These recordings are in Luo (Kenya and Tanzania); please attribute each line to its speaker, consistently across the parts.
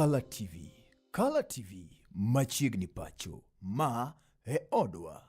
Speaker 1: Kala TV. Kala TV machiegni pacho. Ma e odwa.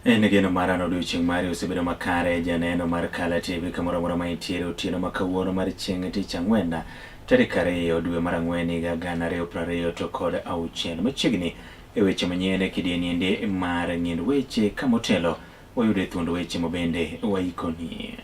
Speaker 2: En geno mara ni odiochieng' mari osebedo makare. Janeno mar Kala TV kamoro amora ma intiere otieno ma kawuono mar chieng' tich ang'wen tarik 2 dwe mar 4 higa 2026. Machiegni e weche manyien e kidieny mar ng'iend weche kamotelo wayudo e thuond weche mabende waikoni.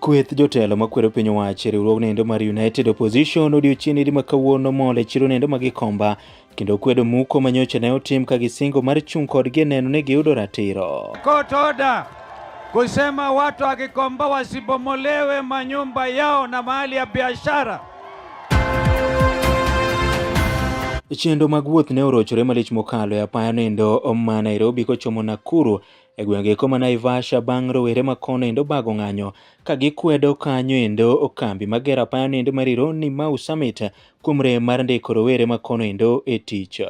Speaker 2: Kweth jotelo makwero piny owacho e riwruogno endo mar United Opposition odiochieng' iri ma kawuono mol e chiro nendo ma Gikomba kendo kwedo muko manyocha ne otim ka gisingo mar chung' kodgi e neno ni giyudo ratiro.
Speaker 3: Court order kusema watu wa Gikomba wasibomolewe manyumba yao na mahali ya biashara.
Speaker 2: Chenro mag wuoth ne orochore malich mokalo e apaya nendo ma Nairobi kochomo Nakuru e gwenge eko ma Naivasha bang' rowere ma kono endo bago ng'anyo ka gikwedo kanyo endo kambi magero apaya nendo mar Rironi Mau Summit kuom rem mar ndiko rowere ma kono endo e tich.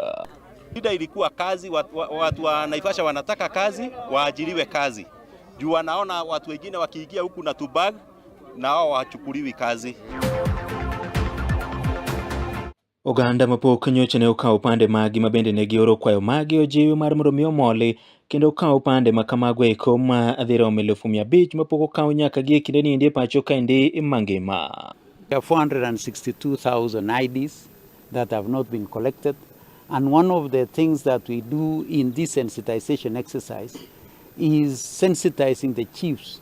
Speaker 4: Shida ilikuwa kazi, watu wa Naivasha wanataka kazi, waajiriwe kazi juu wanaona watu wengine wakiingia huku na tubag na wao wachukuliwi kazi.
Speaker 2: Oganda mapok nyocha ne okawo pande magi ma bende ne gioro kwayo magi ojiwi mar mondo mi omoli kendo okaw pande ma kamago eko ma dhi romo 500,000 mapok okaw nyaka gi e kinde ni endi e pacho kaendi mangima.
Speaker 5: There are 462,000 IDs that have not been collected, and one of the things that we do in this sensitization exercise is sensitizing the chiefs.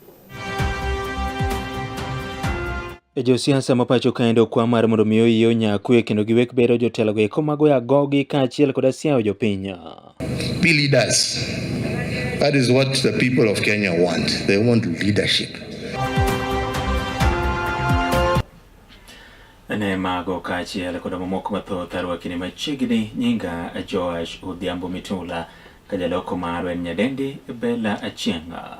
Speaker 2: Josiasa ma pacho kaendi okwa mar mondo mi oyie onyakwe kendo giwek bero jotelo go eko magoyo agogi kaachiel kod siayo jopiny.
Speaker 6: Be leaders. That is what the people of Kenya want. They want leadership.
Speaker 2: Ne mago kaachiel kod mamoko mathoth arwakini machiegni. Nyinga Joash Odhiambo Mitula, ka jaloko marwa en nyadendi Bella Achieng'.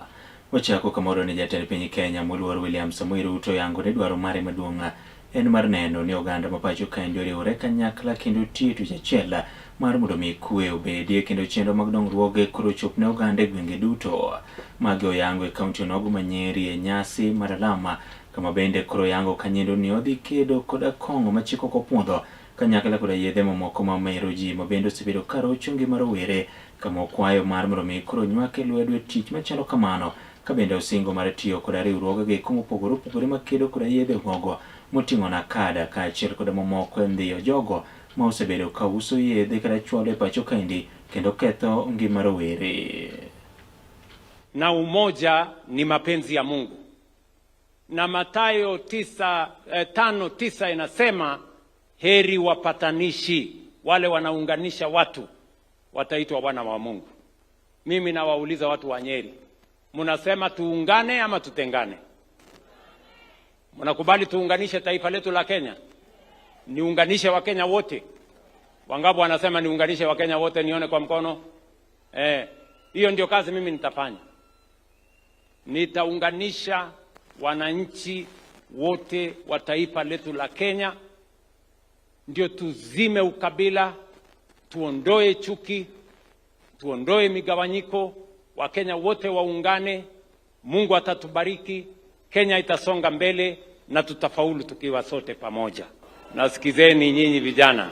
Speaker 2: Wachako kamoro ni jatend piny Kenya moluor William Samoei Ruto yango ni dwaro mare maduong' en mar neno ni oganda ma pacho kaendi oriwore kanyakla kendo tiyo tich achiel mar mondo mi kwe obedie kendo chenro mag dongruoge koro ochop ne oganda e gwenge duto. Magi oyango e kaunti onogo ma Nyeri e nyasi mar alama kama bende koro yango kanyendo ni odhi kedo koda kong'o ma chik ok opuodho kanyakla koda yedhe mamoko mamero ji ma bende osebedo ka rocho ngima rowere kama okwayo mar mondo mi koro nywake lwedo e tich machalo kamano ka bende osingo mar tiyo koda riwruogegi mopogore opogore makedo koda yedhe gogo moting'o NACADA kaachiel koda mamoko e ndhiyo jogo ma osebedo ka uso yedhe kata chwalo e pacho kaendi kendo ketho ngima rowere.
Speaker 7: Na umoja ni mapenzi ya Mungu. Na Mathayo 5:9 inasema heri wapatanishi, wale wanaunganisha watu wataitwa wana wa Mungu. Mimi nawauliza watu wa Nyeri, mnasema tuungane ama tutengane? Mnakubali tuunganishe taifa letu la Kenya? Niunganishe Wakenya wote? Wangapi wanasema niunganishe Wakenya wote? Nione kwa mkono. Hiyo ndio kazi mimi nitafanya. Nitaunganisha wananchi wote wa taifa letu la Kenya, ndio tuzime ukabila, tuondoe chuki, tuondoe migawanyiko, Wakenya wote waungane. Mungu atatubariki, Kenya itasonga mbele na tutafaulu tukiwa sote pamoja. Nasikizeni nyinyi vijana,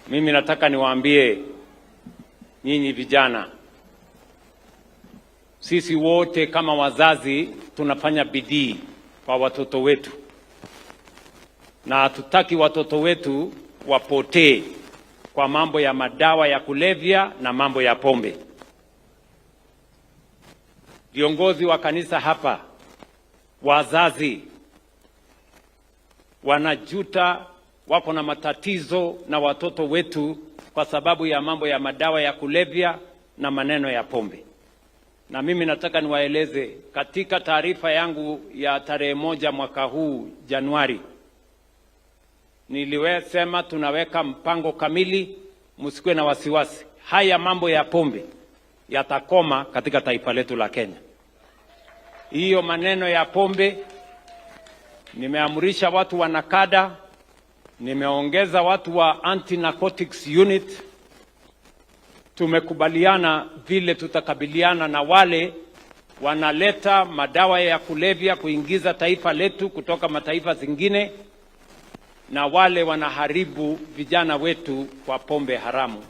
Speaker 7: mimi nataka niwaambie nyinyi vijana, sisi wote kama wazazi tunafanya bidii kwa watoto wetu, na hatutaki watoto wetu wapotee kwa mambo ya madawa ya kulevya na mambo ya pombe. Viongozi wa kanisa hapa, wazazi wanajuta, wako na matatizo na watoto wetu kwa sababu ya mambo ya madawa ya kulevya na maneno ya pombe. Na mimi nataka niwaeleze katika taarifa yangu ya tarehe 1 mwaka huu Januari, niliwesema tunaweka mpango kamili, msikuwe na wasiwasi. Haya mambo ya pombe yatakoma katika taifa letu la Kenya. Hiyo maneno ya pombe, nimeamrisha watu wa NACADA, nimeongeza watu wa anti-narcotics unit. Tumekubaliana vile tutakabiliana na wale wanaleta madawa ya kulevya kuingiza taifa letu kutoka mataifa zingine na wale wanaharibu vijana wetu kwa pombe haramu.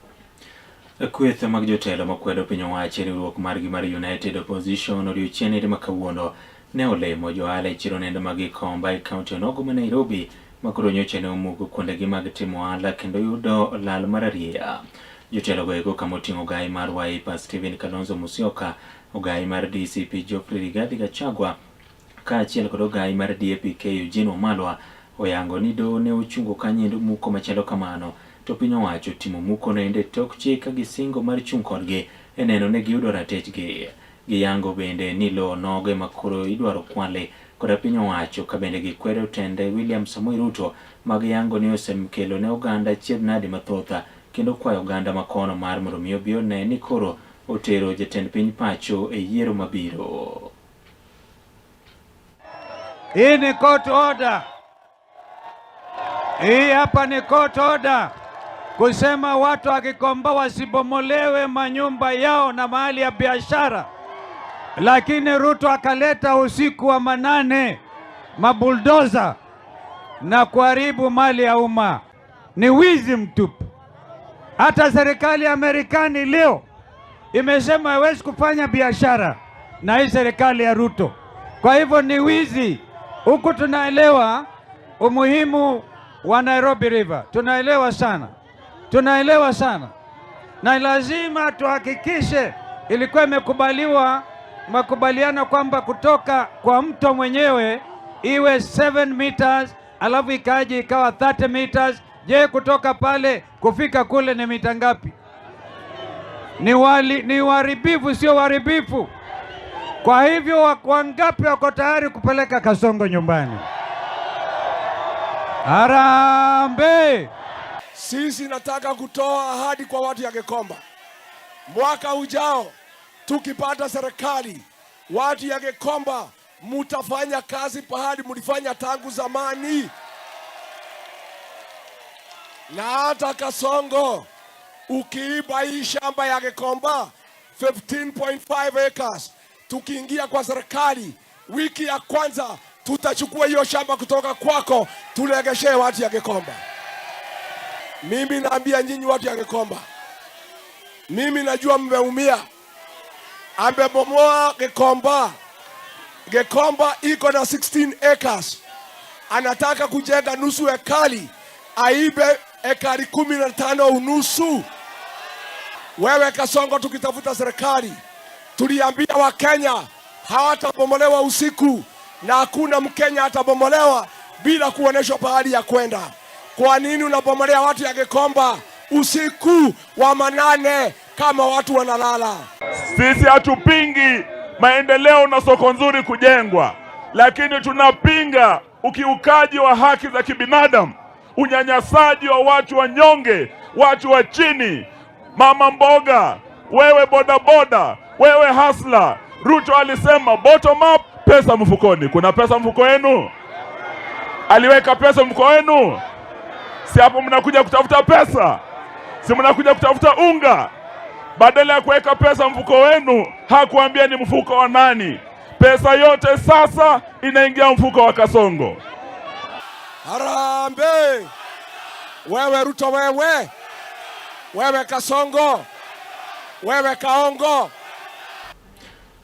Speaker 2: Kweth mag jotelo makwedo piny owacho e riwruok margi mar United Opposition odiochieng' ma kawuono ne olemo johala e chiro nendo mag Gikomba e kaunti onogo ma Nairobi ma koro nyocha ne omuko kuondegi mag timo ohala kendo yudo lal mar arieya. Jotelo go eko kama oting'o ogai mar Wiper Stephen Kalonzo Musyoka, ogai mar DCP Geoffrey Rigathi Gachagua kaachiel kod ogai mar DAP-K Eugene Wamalwa oyango ni doho ne ochungo kanyo muko machalo kamano to piny owacho timo muko noendo e tok chik ka gisingo mar chung' kodgi e neno ne giyudo ratechgi. Giyango bende ni lowo nogo ema koro idwaro kwale koda piny owacho ka bende gikwedo tende William Samoei Ruto ma giyango ni osekelo ne oganda achiedh nade mathoth kendo kwayo oganda makono mar mondo mi obi one ni koro otero jatend piny pacho e yiero mabiro.
Speaker 3: Hii ni court order. Hii hapa ni court order kusema watu wa Gikomba wasibomolewe manyumba yao na mahali ya biashara, lakini Ruto akaleta usiku wa manane mabuldoza na kuharibu mali ya umma. Ni wizi mtupu. Hata serikali ya Marekani leo imesema haiwezi kufanya biashara na hii serikali ya Ruto. Kwa hivyo ni wizi. Huku tunaelewa umuhimu wa Nairobi River, tunaelewa sana, tunaelewa sana, na lazima tuhakikishe. Ilikuwa imekubaliwa makubaliano kwamba kutoka kwa mto mwenyewe iwe 7 meters, alafu ikaje ikawa 30 meters. Je, kutoka pale kufika kule ni mita ngapi? Ni uharibifu, sio uharibifu. Kwa hivyo wangapi wako tayari kupeleka Kasongo nyumbani? Harambee!
Speaker 8: Sisi nataka kutoa ahadi kwa watu ya Gikomba. Mwaka ujao tukipata serikali, watu ya Gikomba mutafanya kazi pahali mulifanya tangu zamani. Na hata Kasongo ukiiba hii shamba ya Gikomba 15.5 acres, tukiingia kwa serikali wiki ya kwanza tutachukua hiyo shamba kutoka kwako tulegeshe watu ya Gikomba. Mimi naambia nyinyi watu ya Gikomba, mimi najua mmeumia. Amebomoa Gikomba. Gikomba iko na 16 acres, anataka kujenga nusu ekari, aibe ekari 15 unusu. Wewe Kasongo, tukitafuta serikali tuliambia Wakenya hawatabomolewa usiku na hakuna Mkenya atabomolewa bila kuoneshwa pahali ya kwenda. Kwa nini unabomolea watu ya Gikomba usiku wa manane kama watu wanalala?
Speaker 9: Sisi hatupingi maendeleo na soko nzuri kujengwa, lakini tunapinga ukiukaji wa haki za kibinadamu, unyanyasaji wa watu wanyonge, watu wa chini, mama mboga, wewe bodaboda, wewe hasla. Ruto alisema bottom up, pesa mfukoni. Kuna pesa mfuko wenu? Aliweka pesa mfuko wenu? Si hapo mnakuja kutafuta pesa? Si mnakuja kutafuta unga? Badala ya kuweka pesa mfuko wenu, hakuambia ni mfuko wa nani. Pesa yote sasa inaingia mfuko wa Kasongo.
Speaker 8: Harambee! Wewe Ruto, wewe wewe Kasongo, wewe Kaongo.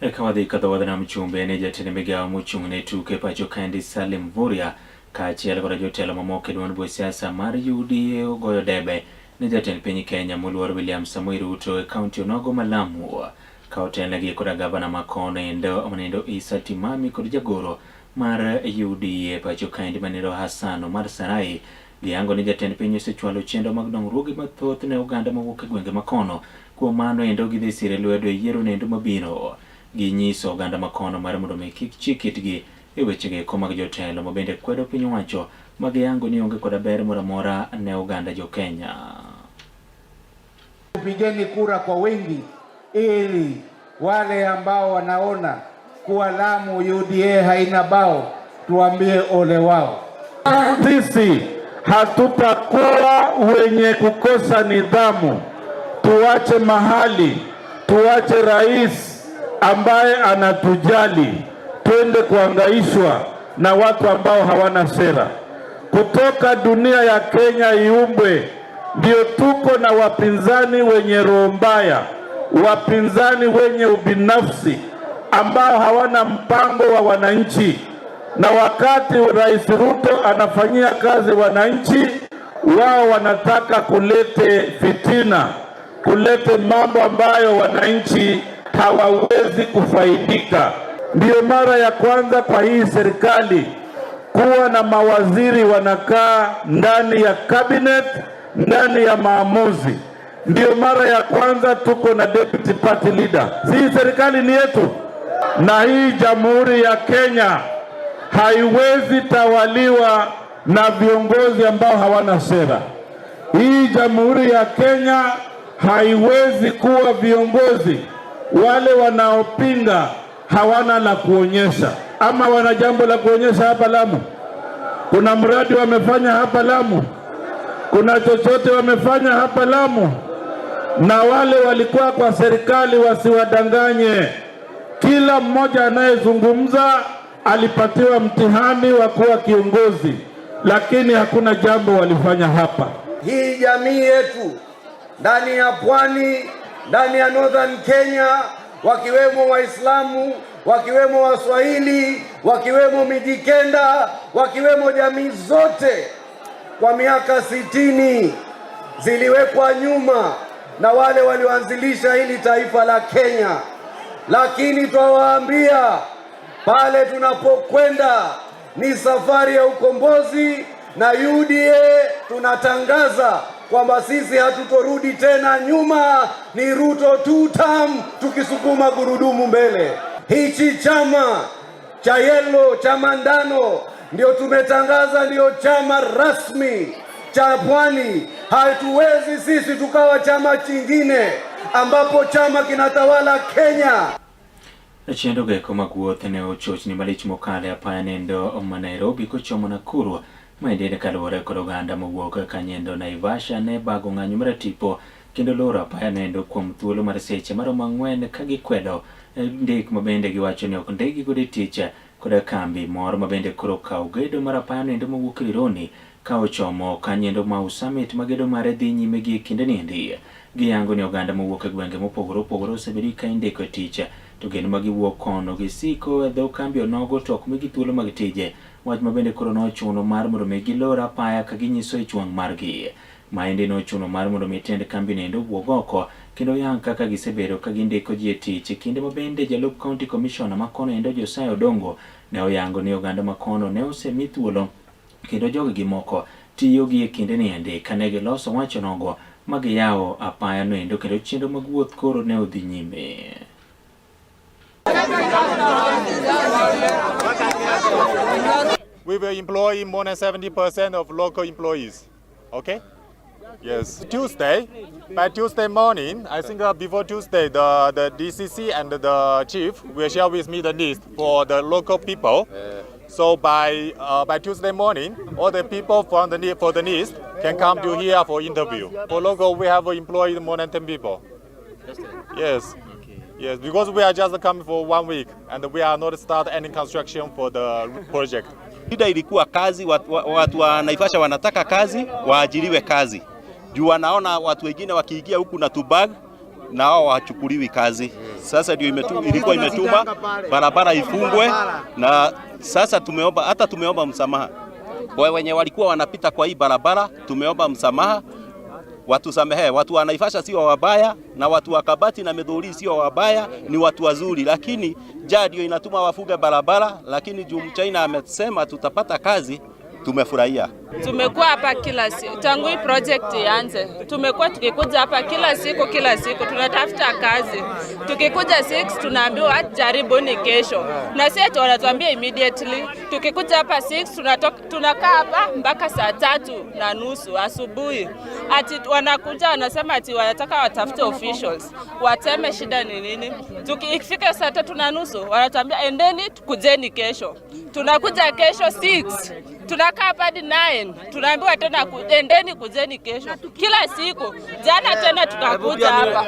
Speaker 2: Eka wadhi kadho wadh nam chumbe ne jatend migawo mochung' ne tuke pacho kaendi Salim Mvurya kaachiel koda jotelo mamoko e duond buch siasa mar UDA ogoyo debe ne jatend piny Kenya moluor William Samoei Ruto e kaunti onogo ma Lamu ka otelnegi koda gavana makono endo manindo Issa Timami kod jagoro mar UDA pacho kaendi manindo Hassan Omar Sarai. Giyango ni jatend piny osechwalo chenro mag dongruoge mathoth ne oganda mawuok e gwenge makono. Kuom mano endo gidhi sire lwedo e yiero nendo mabiro. Ginyiso oganda makono mar mondo mi kik chik itgi e wechego eko mag jotelo ma bende kwedo piny owacho ma giyango ni onge koda ber moro amora ne oganda jo Kenya.
Speaker 10: Pigeni kura kwa wingi ili wale ambao wanaona kuwa Lamu UDA haina bao tuambie ole wao.
Speaker 11: Sisi hatutakuwa wenye kukosa nidhamu. Tuache mahali, tuache rais ambaye anatujali, twende kuangaishwa na watu ambao hawana sera. Kutoka dunia ya Kenya iumbwe, ndio tuko na wapinzani wenye roho mbaya, wapinzani wenye ubinafsi ambao hawana mpango wa wananchi. Na wakati Rais Ruto anafanyia kazi wananchi, wao wanataka kulete fitina, kulete mambo ambayo wananchi hawawezi kufaidika. Ndiyo mara ya kwanza kwa hii serikali kuwa na mawaziri wanakaa ndani ya cabinet, ndani ya maamuzi. Ndiyo mara ya kwanza tuko na deputy party leader. Si serikali ni yetu, na hii jamhuri ya Kenya haiwezi tawaliwa na viongozi ambao hawana sera. Hii jamhuri ya Kenya haiwezi kuwa viongozi wale wanaopinga hawana la kuonyesha, ama wana jambo la kuonyesha hapa Lamu? Kuna mradi wamefanya hapa Lamu? Kuna chochote wamefanya hapa Lamu? Na wale walikuwa kwa serikali wasiwadanganye. Kila mmoja anayezungumza alipatiwa mtihani wa kuwa kiongozi, lakini hakuna jambo walifanya hapa.
Speaker 10: Hii jamii yetu ndani ya pwani, ndani ya Northern Kenya, wakiwemo Waislamu, wakiwemo Waswahili, wakiwemo Mijikenda, wakiwemo jamii zote, kwa miaka 60 ziliwekwa nyuma na wale walioanzilisha hili taifa la Kenya. Lakini twawaambia pale tunapokwenda ni safari ya ukombozi, na UDA tunatangaza kwamba sisi hatutorudi tena nyuma, ni Ruto two term, tukisukuma gurudumu mbele. Hichi chama cha yellow cha mandano ndio tumetangaza ndio chama rasmi cha pwani. Hatuwezi sisi tukawa chama chingine ambapo chama kinatawala Kenya.
Speaker 2: Chenro eko mag wuoth ne ochochni malich mokalo e apaya nendo ma Nairobi kochomo Nakuru. Maendi kaluwore kod oganda mowuok kanyendo Naivasha ne bago ng'anyo maratipo kendo loro apaya nendo kuom thuolo mar seche maromo 4 ka gikwedo ndik mabende giwacho ni ok ndikgi godo e tich koda kambi moro mabende koro okawo gedo mar apaya nendo mowuok Rironi ka ochomo kanyendo Mau Summit ma gedo mare dhi nyime gi e kinde niendi. Giyango ni oganda mowuok e gwenge mopogore opogore osebedi ka indiko e tich to geno ma giwuok kono gisiko e dho kambi onogo to ok migi thuolo mag tije. Wach ma bende koro nochuno mar mondo mi gilor apaya ka ginyiso ich wang' margi. Maendi nochuno mar mondo mi tend kambi noendo owuog oko kendo yang kaka gisebedo ka gindiko ji e tich. E kinde ma bende jalup county commissioner ma kono endo Josiah Odongo ne oyango ni oganda ma kono ne osemi thuolo kendo jogi moko tiyo gi e kinde niendi kane giloso wach onogo ma giyawo apaya noendo kendo chenro mag wuoth koro ne odhi nyime.
Speaker 12: We will employ more than 70% of local employees. Okay? Yes. Tuesday, by Tuesday morning, I think before Tuesday, the DCC and the chief will share with me the list for the local people. So by Tuesday morning, all the people from the for the list can come to here for interview. For local, we have employed more than 10 people. Yes. Yes, because we are just coming for 1 week and we are not start any construction for the project.
Speaker 4: Shida ilikuwa kazi, watu wa Naivasha wanataka kazi, waajiriwe kazi. Juu wanaona watu wengine wakiingia huku na tubag na wao wachukuliwi kazi. Sasa ndio ilikuwa imetuma barabara ifungwe, na sasa tumeomba, hata tumeomba msamaha kwa wenye walikuwa wanapita kwa hii barabara, tumeomba msamaha. Watusamehe. Watu wa Naivasha sio wabaya, na watu wa Kabati na Mithuri sio wabaya, ni watu wazuri, lakini njaa ndio inatuma wafuge barabara. Lakini juu China amesema tutapata kazi, Tumefurahia.
Speaker 13: Tumekuwa hapa kila siku tangu hii project ianze, tumekuwa tukikuja hapa kila siku kila siku, tunatafuta kazi. Tukikuja 6 tunaambiwa jaribuni kesho, na si eti wanatuambia immediately. Tukikuja hapa 6 tunatoka, tunakaa hapa mpaka saa 3:30 asubuhi, ati wanakuja wanasema ati wanataka watafute officials wateme shida ni nini. Ikifika saa 3:30 wanatuambia endeni, kujeni kesho. Tunakuja kesho 6 tunakaa hapa hadi 9, tunaambiwa tena endeni kujeni kesho, kila siku. Jana tena tukakuja hapa,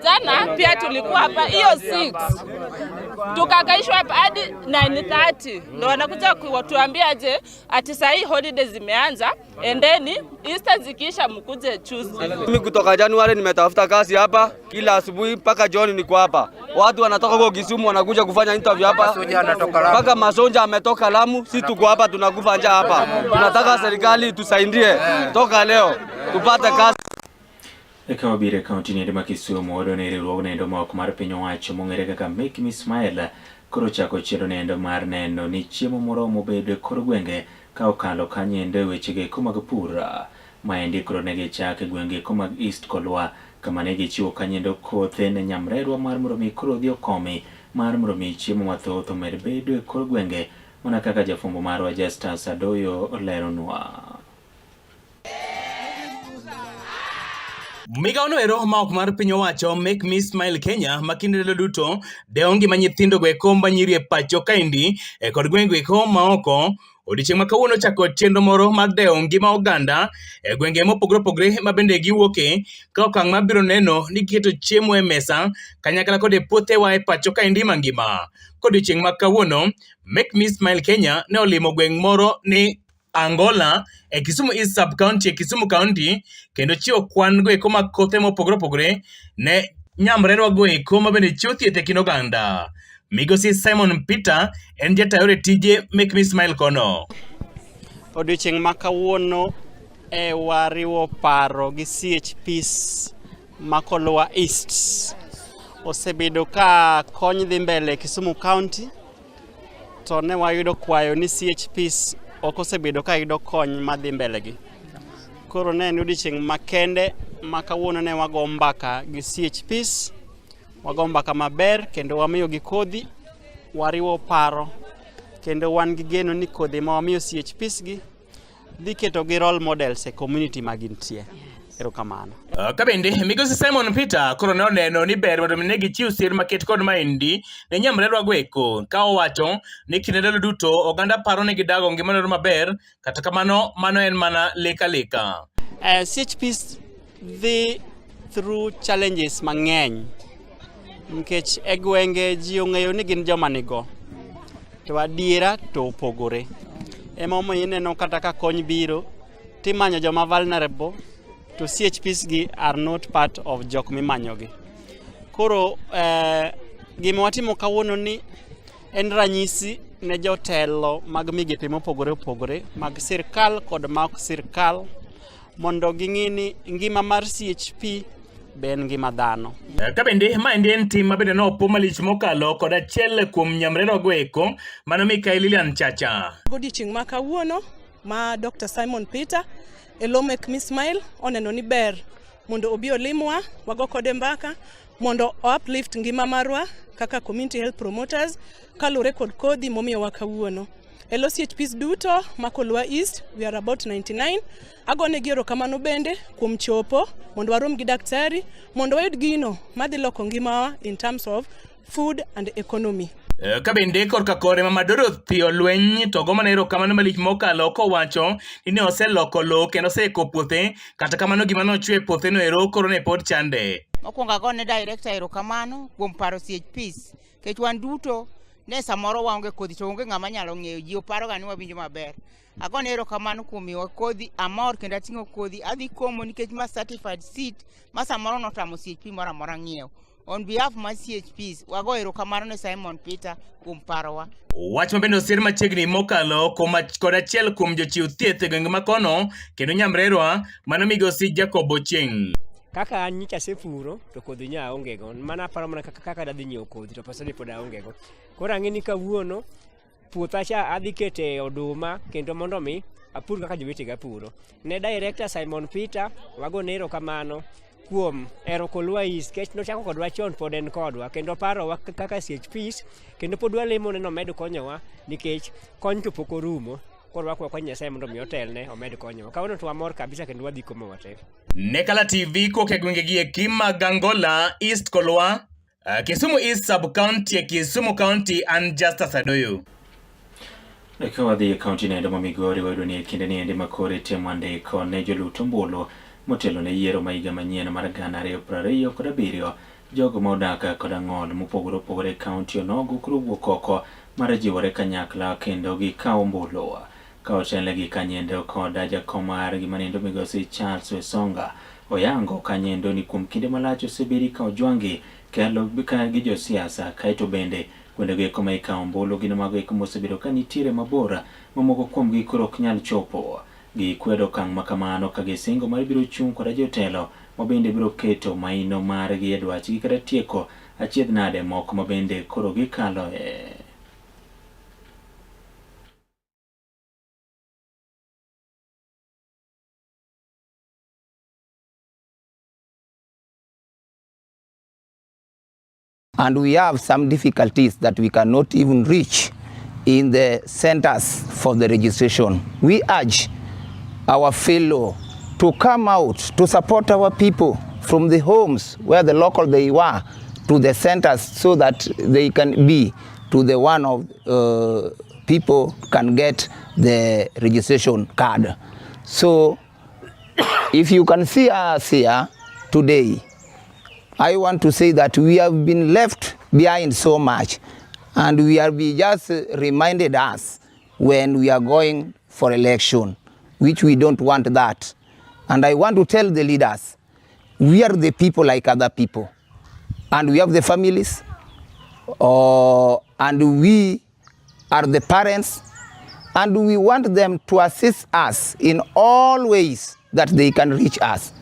Speaker 13: jana pia tulikuwa hapa hiyo 6 tukakaishwa hapa hadi 9:30, ndio wanakuja kutuambia je, ati saa hii holiday zimeanza, endeni Easter zikiisha mkuje Tuesday.
Speaker 14: Mimi kutoka Januari nimetafuta kazi hapa, kila asubuhi mpaka jioni niko hapa. Watu wanatoka huko Kisumu wanakuja kufanya interview hapa, mpaka Masonja ametoka Lamu. Si tuko hapa tunakufa njaa hapa. Tunataka serikali tusaidie toka leo tupate kazi.
Speaker 2: Eka wabiro e kaunti ni ma Kisumu wayudo ni riwruogno endo ma oko mar piny owacho mong'ere kaka Make Me Smile koro chako chenro nendo mar neno ni chiemo moromo bedo e kor gwenge ka okalo kanyo endo e wechego eko mag pur. Maendi koro ne gichako e gwenge eko mag East Kolwa kama ne gichiwo kanyo endo kothe ne nyamrerwa mar mondo mi koro odhi okomi mar mondo mi chiemo mathoth omed bedo e kor gwenge mana kaka jafwambo marwa Justus Adoyo oleronwa.
Speaker 15: Migawo no ero ma ok mar piny owacho Make Me Smile Kenya ma kinde ndalo duto dewo ngima nyithindo go eko ma nyiri e pacho kaendi kod gwenge eko ma oko. Odiechieng' ma kawuono ochako chenro moro mar dewo ngima oganda e gwenge mopogore opogore ma bende giwuoke ka okang' mabiro neno ni giketo chiemo e mesa kanyakla kod e puothewa e pacho kaendi mangima. Kodiochieng' ma kawuono Make Me Smile Kenya ne olimo gweng' moro ni Angola e Kisumu East Sub County e Kisumu County kendo chiwo kwan go eko mag kothe mopogore opogore ne nyamrerwa go eko ma bende chiwo thieth e kind oganda. Migosi Simon Peter en jata yore tije Make Me Smile kono.
Speaker 16: Odiochieng' ma kawuono e wariwo paro gi CHPs ma Kolwa East. Osebedo ka kony dhi mbele Kisumu County to ne wayudo kwayo ni CHPs ok osebedo ka yudo kony madhi mbele gi. Koro ne en odiochieng' makende ma kawuono ne wago mbaka gi CHPs, wago mbaka maber kendo wamiyogi kodhi, wariwo paro kendo wan gi geno ni kodhi ma wamiyo CHPs gi dhi keto gi role models e community ma gintie. Erokamano.
Speaker 15: Ka bende migosi Simon Peter koro ne oneno ni ber mondo ne gichiw sir maket kod maendi ne nyamrerwa go eko ka owacho ni kinde ndalo duto oganda paro ni gidago ngima moro maber kata kamano mano en mana lek aleka.
Speaker 16: CHPs dhi through challenges mang'eny nikech e gwenge ji ong'eyo ni gin joma nigo to adiera to opogore. Emomiyo ineno kata ka kony biro timanyo joma vulnerable to CHPs gi are not part of jok mimanyogi. Koro gima watimo kawuono ni en ranyisi ne jotelo mag migepe mopogore opogore mag sirkal kod ma ok sirkal mondo ging'i ni ngima mar CHP be en ngima dhano.
Speaker 15: Ka bende maendi en tim ma bende nopo malich mokalo kod achiel kuom nyamrerwa go eko mano Mikai Lilian Chacha.
Speaker 17: Godiochieng' ma kawuono ma Dr. Simon Peter e lo Make Me Smile oneno ni ber mondo obi olimwa, wago kode mbaka mondo o uplift ngima marwa kaka community health promoters kaluwore kod kodhi momiyowa kawuono. E lo CHPs duto ma Kolwa East, we are about 99. Agonegi erokamano bende kuom chopo mondo warom gi daktari mondo wayud gino madhi loko ngimawa in terms of food and economy.
Speaker 15: Ka bende korka kore Mama Dorothy Olweny to go mana erokamano malich mokalo kowacho ni ne oseloko lowo kendo oseiko puothe kata kamano gima nochwe e puotheno ero koro ne pod chande.
Speaker 18: Mokwongo agone director erokamano kuom paro CHPs nikech wan duto ne samoro waonge kodhi to onge ng'ama nyalo ng'eyo, ji oparoga ni wawinjo maber. Agone erokamano kuom miyowa kodhi, amor kendo ating'o kodhi adhi komo nikech ma certified seed ma samoro notamo CHP moro amora ng'iewo. On behalf mar CHPs, wago erokamano ne Simon Peter kuom parowa.
Speaker 15: Wach ma bende osir machiegni mokalo kod achiel kuom jochiw thieth e gwenge ma kono kendo nyamrerwa mano migosi Jacob Ochieng'.
Speaker 19: Kaka an nyocha asepuro to kodhi nya aonge go, mana aparo mana kaka dadhi nyiewo kodhi to pesa ni pod aonge go. Koro ang'e ni kawuono Puotha cha adhi kete oduma kendo mondo mi apur kaka jowetega puro. Ne Director Simon Peter wagone erokamano kuom hero Kolwa East nikech nochako kodwa chon pod en kodwa kendo parowa kaka CHPs kendo pod walemo ne nomed konyowa nikech kony to pok orumo. Koro wakwayo kony Nyasaye mondo mi otelne omed konyowa. Kawuono to wamor kabisa kendo wadhi komo wate.
Speaker 15: Ne Kala TV kowuok e gwengegi eki mag Angola, East Kolwa, Kisumu East Sub-County e Kisumu County, an Justus Adoyo.
Speaker 2: Ka wadhi e kaunti noendo ma Migori wayudo ni e kinde ni endi ma koro itimo ndiko ne jolut ombulu motelo ne yiero ma higa manyien mar 2027, jogo ma odak kod ang'ol mopogore opogore e kaunti onogo koro wuok oko mar jiwore kanyakla kendo gikaw ombulu. Ka otelnegi kanyendo kod jakom margi maniendo migosi Charles Wesonga oyango kanyendo ni kuom kinde malach osebedi ka ojwang'gi kelo ka gi josiasa kaeto bende kuondego eko ma ikawo ombulu gin mago eko mosebedo ka nitiere mabor ma moko kuomgi koro ok nyal chopo. Gikwedo okang' ma kamano ka gisingo mar biro chung' koda jotelo ma bende biro keto maino margi e dwachgi kata tieko achiedh nade moko ma bende koro gikaloe.
Speaker 20: And we have some difficulties that we cannot even reach in the centers for the registration. We urge our fellow to come out to support our people from the homes where the local they were to the centers so that they can be to the one of people can get the registration card. So if you can see us here today, I want to say that we have been left behind so much, and we are be just reminded us when we are going for election, which we don't want that. And I want to tell the leaders, we are the people like other people, and we have the families, and we are the parents, and we want them to assist us in all ways that they can reach us.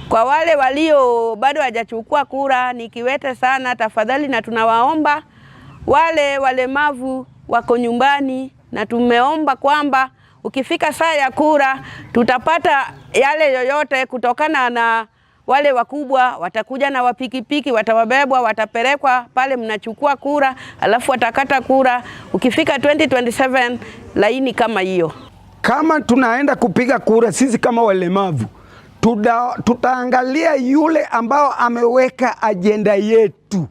Speaker 21: Kwa wale walio bado hawajachukua kura ni kiwete sana, tafadhali, na tunawaomba wale walemavu wako nyumbani, na tumeomba kwamba ukifika saa ya kura tutapata yale yoyote kutokana na wale wakubwa watakuja na wapikipiki, watawabebwa, watapelekwa pale mnachukua kura, alafu watakata kura. Ukifika 2027 laini kama hiyo.
Speaker 22: Kama tunaenda kupiga kura sisi kama walemavu, tutaangalia yule ambao ameweka ajenda yetu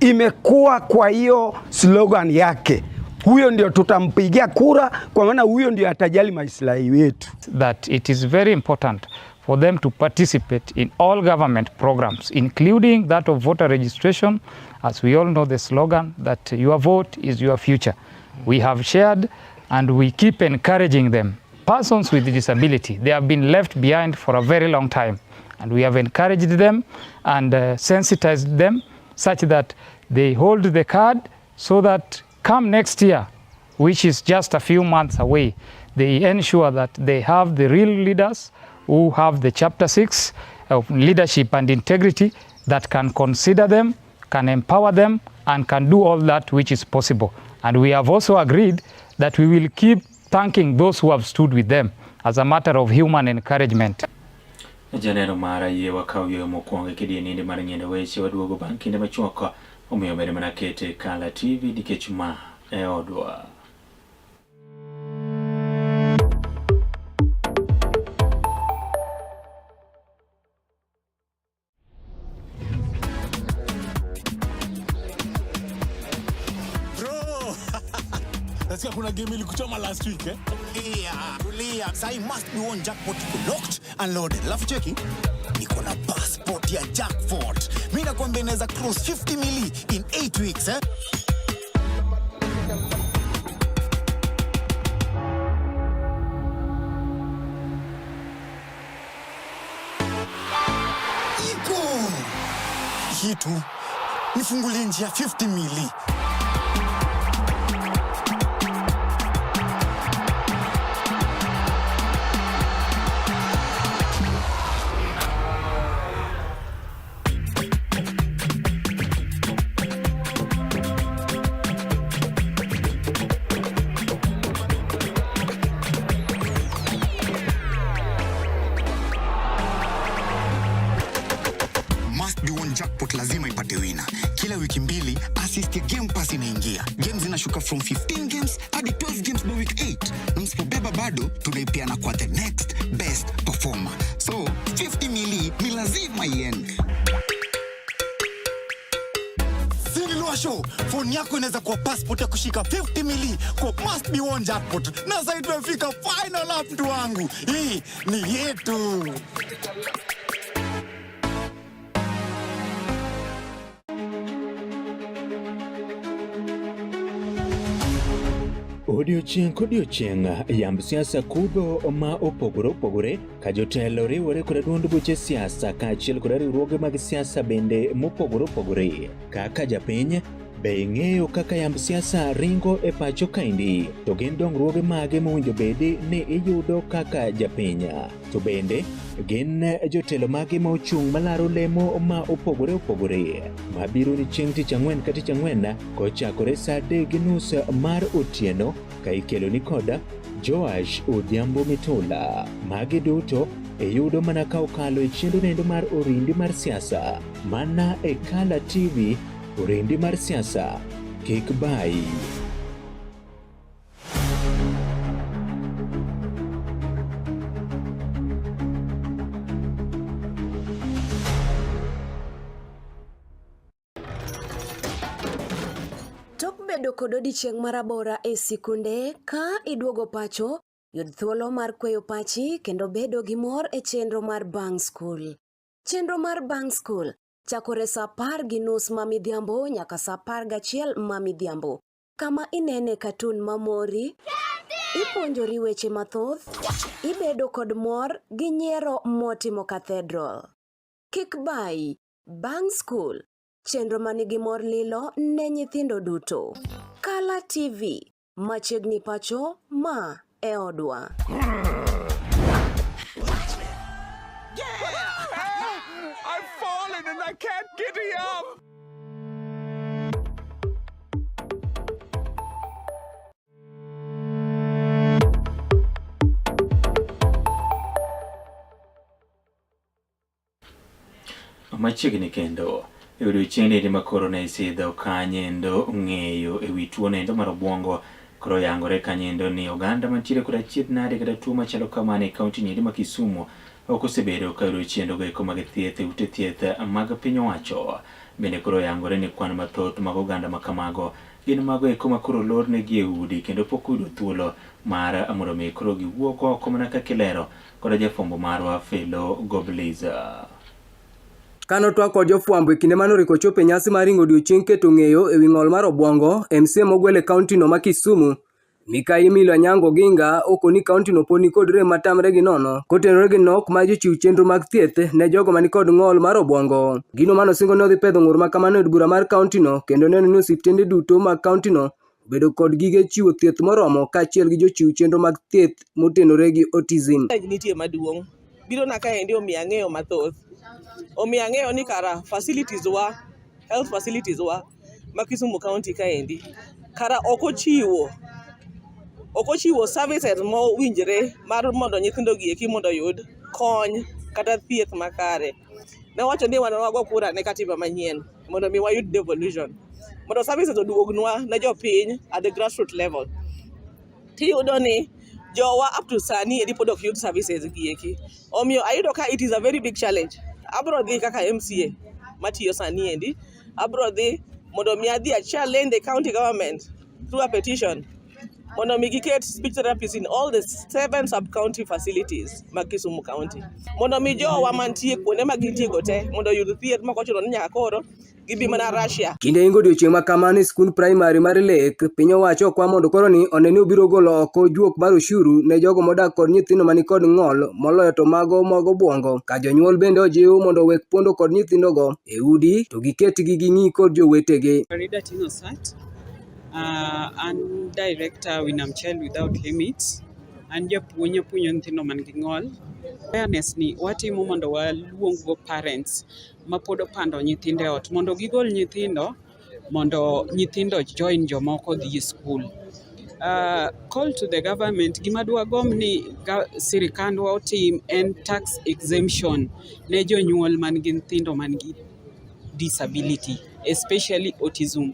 Speaker 22: imekuwa kwa hiyo slogan yake, huyo ndio tutampigia kura, kwa maana huyo ndio atajali maslahi yetu.
Speaker 23: That it is very important for them to participate in all government programs, including that of voter registration. As we all know the slogan that your vote is your future. We have shared and we keep encouraging them. Persons with disability, they have been left behind for a very long time, and we have encouraged them and sensitized them such that they hold the card so that come next year, which is just a few months away, they ensure that they have the real leaders who have the chapter 6 of leadership and integrity that can consider them, can empower them, and can do all that which is possible. And we have also agreed that we will keep thanking those who have stood with them as a matter of human encouragement.
Speaker 2: Janeno mara yie wakaw yueyo mokwongo e kidieninde mar ng'iendo weche waduogo bang' kinde machuok omiyo bende mana kete Kala TV nikech ma e odwa.
Speaker 1: Bro! Nasikia kuna game ilikuchoma last week, eh?
Speaker 24: Tulia, tulia. Sai must be one jackpot iko locked and loaded. Alafu cheki, niko na passport ya jackpot. Mimi nakwambia inaweza cross 50 mili in 8 weeks, eh? Iko. Hii tu nifungulie njia 50 mili. Kila wiki mbili assist ya Game Pass inaingia. Games zinashuka from 15 games hadi 12 games by week 8. Na msipobeba bado tunaipeana kwa the next best performer. So 50 mili ni lazima iende. Show phone yako inaweza kuwa passport ya kushika 50 mili kwa must be one jackpot, na sasa tumefika final lap, mtu wangu, hii ni yetu.
Speaker 2: Odiochieng' kodiochieng' yamb siasa kudho ma opogore opogore ka jotelo riwore koda duond buche siasa kaachiel koda riwruoge mag siasa bende mopogore opogore. Kaka japiny, be ing'eyo kaka yamb siasa ringo e pacho kaendi? To gin dongruoge mage mowinjo bedi ni iyudo kaka japiny? To bende gin jotelo mage ma ochung' malaro lemo ma opogore opogore mabiro ni chieng' tich ang'wen ka tich ang'wen kochakore saa 3:30 mar otieno ka ikelo ni koda Joash Odhiambo Mitula. Magi duto iyudo mana ka okalo e chenro nendo mar Orindi mar siasa mana e Kala TV. Orindi mar siasa kik bayi.
Speaker 3: Tok bedo kod odiechieng' marabora e sikunde, ka iduogo pacho, yud thuolo mar kweyo pachi kendo bedo gi mor e chenro mar Bang' Skul. Chenro mar Bang' Skul chakore saa 10:30 ma midhiambo nyaka saa 11 ma midhiambo, kama inene katun mamori, ipuonjori weche mathoth, ibedo kod mor gi nyiero motimo cathedral. Kik bayi, Bang' Skul, chenro manigi mor lilo ne nyithindo duto. Kala TV, machiegni pacho, ma e odwa.
Speaker 8: I've fallen and I can't get up.
Speaker 2: Machiegni kendo e odiechieng'ni ma koro ne isidho kanyendo ng'eyo e wi tuo nendo mar obwongo koro yangore kanyendo ni oganda mantiere kod achiedh nade kata tuo machalo kamano e kaunti niendi ma Kisumu ok osebedo ka yudo chenro go eko mag thieth e ute thieth mag piny owacho. Bende koro yangore ni kwan mathoth mag oganda ma kamago gin mago eko ma koro olornegi e udi kendo pok oyudo thuolo mar mondo mi koro giwuog oko mana kaka ilero koda jafwambo marwa Felo Gobliza.
Speaker 5: Kane otwak kod jofwambo e kinde mane oriko ochopo e nyasi mar ringo odiochieng keto ng'eyo ewi ng'ol mar obwongo, MCA mogwel e kaunti no ma Kisumu, Mikai Emilio Anyango Oginga okoni kaunti no pod nikod rem matamre gi nono kotenore gi nok mar jochiw chenro mag thieth ne jogo manikod ng'ol mar obwongo. Gino mane osingo ni odhi pedho ng'ur ma kamano e od bura mar kaunti no kendo neno ni osiptende duto mag kaunti no obedo kod gige chiwo thieth moromo kaachiel gi jochiw chenro mag thieth motenore gi autism.
Speaker 6: Nitie maduong' biro na kaendi omiyo ang'eyo mathoth. Omiyo ang'eyo ni kara facilities wa, health facilities wa ma Kisumu County kaendi kara ok ochiwo ok ochiwo services mowinjre mar mondo nyithindo gi eki mondo oyud kony kata thieth makare. Ne wacho ni wan wago kura ne katiba manyien mondo mi wayud devolution mondo services oduognwa ne jopiny at the grassroots level. Tiyudo ni jowa up to sani eri pod ok yud services gi eki. Omiyo ayudo ka it is a very big challenge. Abro dhi kaka MCA matiyo sani endi, abro dhi mondo mi adhi a challenge the county government through a petition mondo mi giket speech therapists in all the 7 sub-county facilities mag Kisumu County. Mondo mi jowa mantie kuonde ma gintie go te mondo oyud thieth mok ochuno ni nyaka koro gibi mana Russia.
Speaker 5: Kinde ingo odiochieng' ma kamano e skund primary mar Lake, piny owacho okwa mondo koro ni one ni obiro golo oko juok mar ushuru ne jogo modak kod nyithindo manikod ng'ol moloyo to mago mag obwongo, ka jonyuol bende ojiw mondo owek pondo kod nyithindogo e udi to giketgi ging'i kod jowetegi.
Speaker 7: Farida Tinosat, an director Winam Child Without Limits. An japuonj apuonjo nyithindo man gi ng'ol. Awareness ni watimo mondo waluong go parents mapod opando nyithindo e ot mondo gigol nyithindo mondo nyithindo join jomoko dhi e skul. Call to the government, gima dwagomb ni sirikandwa otim en tax exemption ne jonyuol man gi nyithindo man gi disability. especially autism.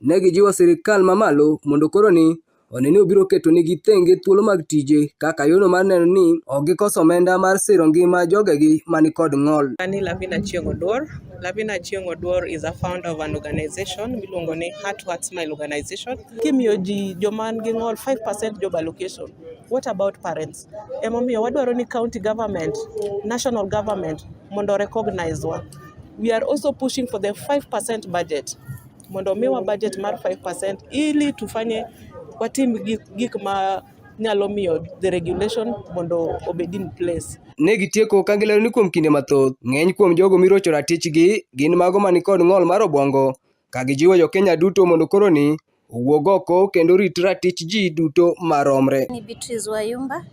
Speaker 5: Ne gijiwo sirikal mamalo mondo koro ni one ni obiro keto nigi thenge thuolo mag tije kaka yono mar neno ni ok gikoso omenda mar siro ngima jogegi manikod ng'ol.
Speaker 6: Ani Lavina Chieng' Oduor. Lavina Chieng' Oduor is a founder of an organization miluongo ni Heart to Heart Smile Organization. Kimiyo ji joma nigi ng'ol 5% job allocation. What about parents? Emomiyo wadwaro ni county government, national government mondo recognize wa. We are also pushing for the 5% budget. Mondo omiwa budget mar 5% ili tufanye watim gik ma nyalo miyo the regulation mondo obed in place.
Speaker 5: Ne gitieko ka gilero ni kuom kinde mathoth, ng'eny kuom jogo mirocho ratichgi gin mago manikod ng'ol mar obwongo, ka gijiwo jo Kenya duto mondo koro ni owuog oko kendo rit ratich ji duto maromre.
Speaker 9: Ni Beatrice Wayumba,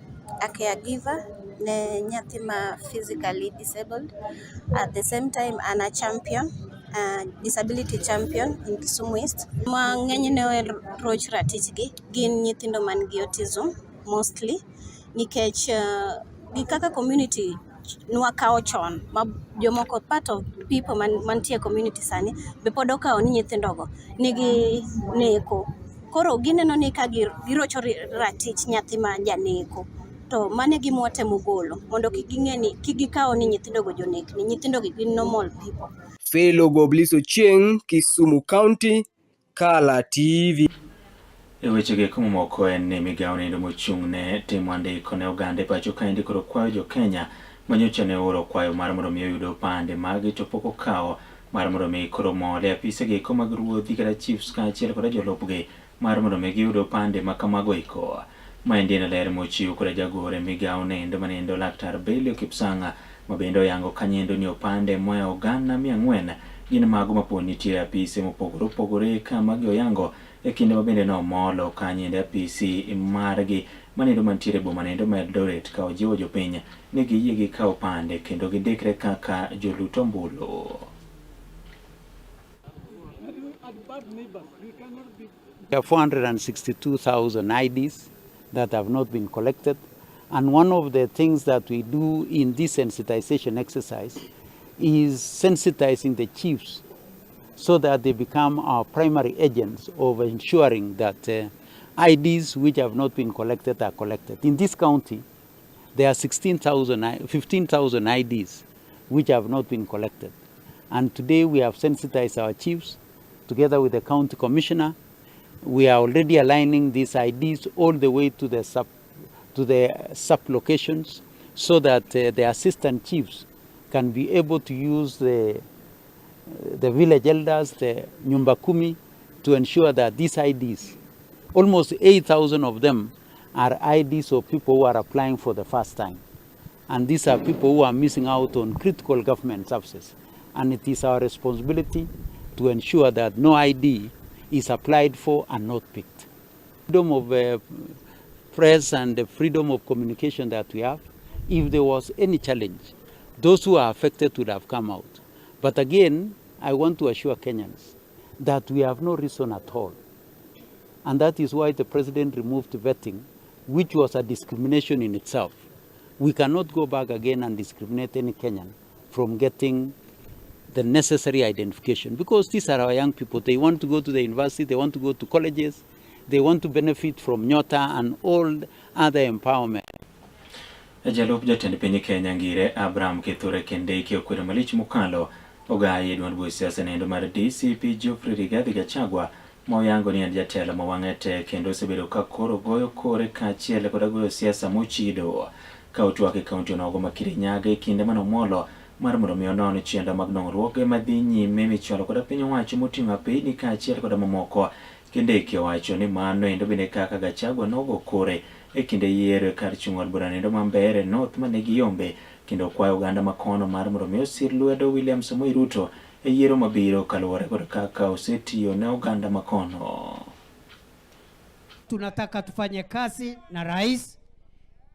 Speaker 9: a caregiver ne nyathi ma physically disabled. At the same time an a champion, disability champion in Kisumu East. Ma ng'enyne roch ratichgi gin nyithindo man gi autism mostly nikech gi kaka community nwakawo chon ma jomoko part of people mantie e community sani be pod okawo ni nyithindogo nigi neko. Koro gineno ni ka girocho ratich nyathi ma janeko to mano e gima watemo golo mondo kik ging'e ni kik gikaw ni nyithindogo jonekni. Nyithindogi gin normal people.
Speaker 5: Fellow Goblis Ochieng, Kisumu County, Kala TV.
Speaker 2: E wechego eko mamoko en ni migawo nendo mochung' ne timo andiko ne oganda e pacho kaendi koro kwayo jo Kenya manyocha ne ooro kwayo mar mondo mi oyud opande magi to pok okawo mar mondo mi koro mol e apise gi eko mag ruodhi kata chiefs kaachiel koda jolupgi mar mondo mi giyud opande ma kamago eko. Maendi en ler mochiw koda jagoro e migawo nendo manendo Laktar Belio Kipsang' ma bende oyango kanyendo ni opande moa gana 400 gin mago mapod nitie e apise mopogore opogore kama gi oyango e kinde ma bende nomolo kanyendo e apisi margi manendo mantiere e boma nendo ma Eldoret ka ojiwo jopiny ni giyie gikaw opande kendo gindikre kaka jolut ombulu.
Speaker 10: There are 462,000 IDs that have not been collected. And one of the things that we do in this sensitization exercise is sensitizing the chiefs so that they become our primary agents of ensuring that IDs which have not been collected are collected. In this county, there are 15,000 IDs which have not been collected. And today we have sensitized our chiefs together with the county commissioner. We are already aligning these IDs all the way to the sub locations so that the assistant chiefs can be able to use the village elders, the Nyumba Kumi, to ensure that these IDs, almost 8,000 of them, are IDs of people who are applying for the first time. And these are people who are missing out on critical government services. And it is our responsibility to ensure that no ID is applied for and not picked. Freedom of press and the freedom of communication that we have, if there was any challenge, those who are affected would have come out. But again, I want to assure Kenyans that we have no reason at all. And that is why the president removed vetting, which was a discrimination in itself. We cannot go back again and discriminate any Kenyan from getting the necessary identification, because these are our young people. They want to go to the university, they want to go to colleges, they want to benefit from Nyota and all other empowerment.
Speaker 2: Jalup jatend piny Kenya Ngire Abraham Kithure Kindiki okwedo malich mokalo ogayi e duond buch siasa nendo mar DCP Geoffrey Rigathi Gachagua ma oyango ni en jatelo ma wang'e tek kendo osebedo ka koro goyo kore kaachiel koda goyo siasa mochido. Ka otwak e kaunti onogo ma Kirinyaga e kinde manomolo mar mondo mi onon chenro mag dongruoge madhi nyime michwalo koda piny owacho moting'o apeyni kaachiel koda mamoko. Kindiki owacho ni mano endo bende kaka Gachagua nogo kore e kinde yiero e kar chung' od bura nendo ma Mbeere North mane giyombe kendo okwayo oganda makono mar mondo mi osir lwedo William Samoei Ruto e yiero mabiro kaluwore kod kaka osetiyo ne oganda makono.
Speaker 11: Tunataka tufanye kazi na rais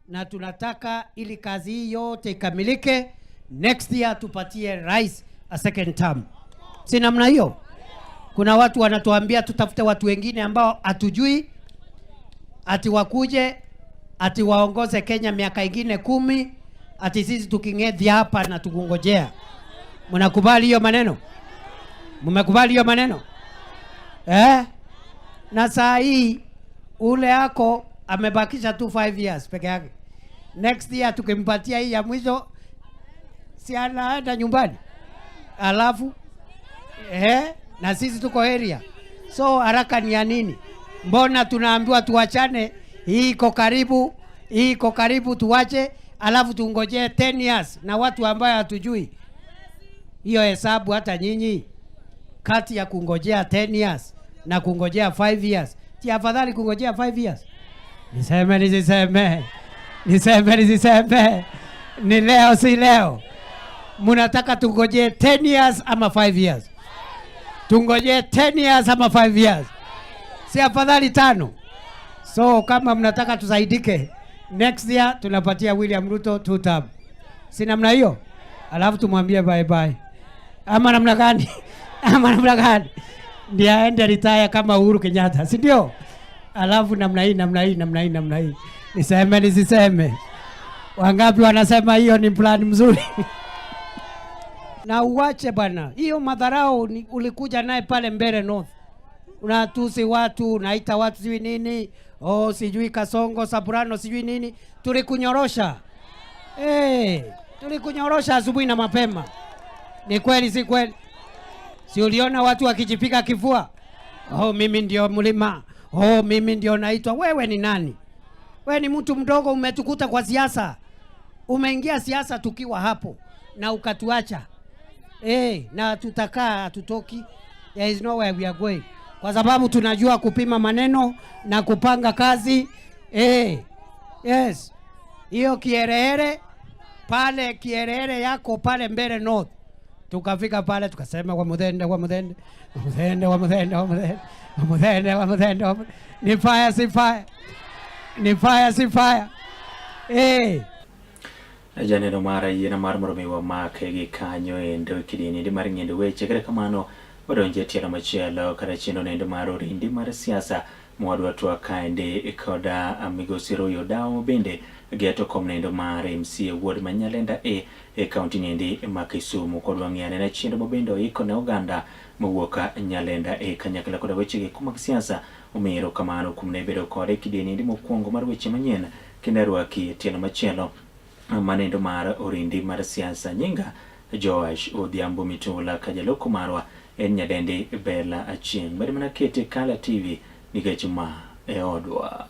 Speaker 11: na tunataka ili kazi hii yote ikamilike next year tupatie rais a second term. Si namna hiyo? Kuna watu wanatuambia tutafute watu wengine ambao hatujui ati wakuje ati waongoze Kenya miaka ingine 10, ati sisi tuking'ethia hapa na tukungojea. Mnakubali hiyo maneno? Mmekubali hiyo maneno eh? Na saa hii ule ako amebakisha tu 5 years peke yake. Next year tukimpatia hii ya mwisho, si anaenda nyumbani, alafu na sisi tuko area, so haraka ni ya nini? Mbona tunaambiwa tuachane? Hii iko karibu, hii iko karibu, tuache alafu tungojee 10 years na watu ambayo hatujui hiyo hesabu. Hata nyinyi kati ya kungojea 10 years na kungojea 5 years, si afadhali kungojea 5 years? Niseme nisiseme? Niseme nisiseme? Ni leo si leo? Munataka tungojee 10 years ama 5 years? Tungojee 10 years ama 5 years? Si afadhali 5? So kama mnataka tusaidike, next year tunapatia William Ruto 2 term. Si namna hiyo? Alafu tumwambie bye bye. Ama namna gani? Ama namna gani? Ndiye aende retire kama Uhuru Kenyatta, si ndio? Alafu namna hii, namna hii, namna hii, namna hii. Niseme nisiseme? Wangapi wanasema hiyo ni plan mzuri? Na uache bana hiyo madharau ulikuja naye pale Mbeere North. Unatusi watu, unaita watu sijui nini, oh sijui Kasongo, Soprano sijui nini. Tulikunyorosha. Tulikunyorosha asubuhi na mapema. Ni kweli si kweli? Si uliona watu wakijipiga kifua? Oh, mimi ndio mlima. Oh, mimi ndio naitwa. Wewe ni nani? Wewe ni mtu mdogo, umetukuta kwa siasa. Umeingia siasa tukiwa hapo na ukatuacha. Na tutakaa hatutoki. There is nowhere we are going. Kwa sababu tunajua kupima maneno na kupanga kazi. Yes. Hiyo kiereere pale, kiereere yako pale Mbeere North. Tukafika pale tukasema kwa Muthende, kwa Muthende, kwa Muthende, kwa Muthende, kwa Muthende, kwa Muthende, kwa Muthende, kwa Muthende. Ni fire si fire. Ni fire si fire.
Speaker 2: Janeno mar yiena mar mondo mi wamake gi kanyo endo e kidieny mar ng'endo weche. Kata kamano wadonjo e tielo machielo kata chenro nendo mar orindi mar siasa mwadwa twak kaendi koda migosi Roy Odawo bende geto kom nendo mar MCA Ward ma Nyalenda A e kaunti nendi ma Kisumu. Kod wang'e anena chenro ma bende oiko ne oganda mowuok Nyalenda A kanyakla koda weche gi mag siasa. Omiyo erokamano kuom ne bedo kode e kidieny endi mokwongo mar weche manyien kendo arwaki e tielo machielo manendo mar orindi mar siasa. Nyinga Joash Odhiambo Mitula ka jaloko marwa en nyadendi Bella Achieng'. Bed mana kete Kala TV nikech ma e odwa.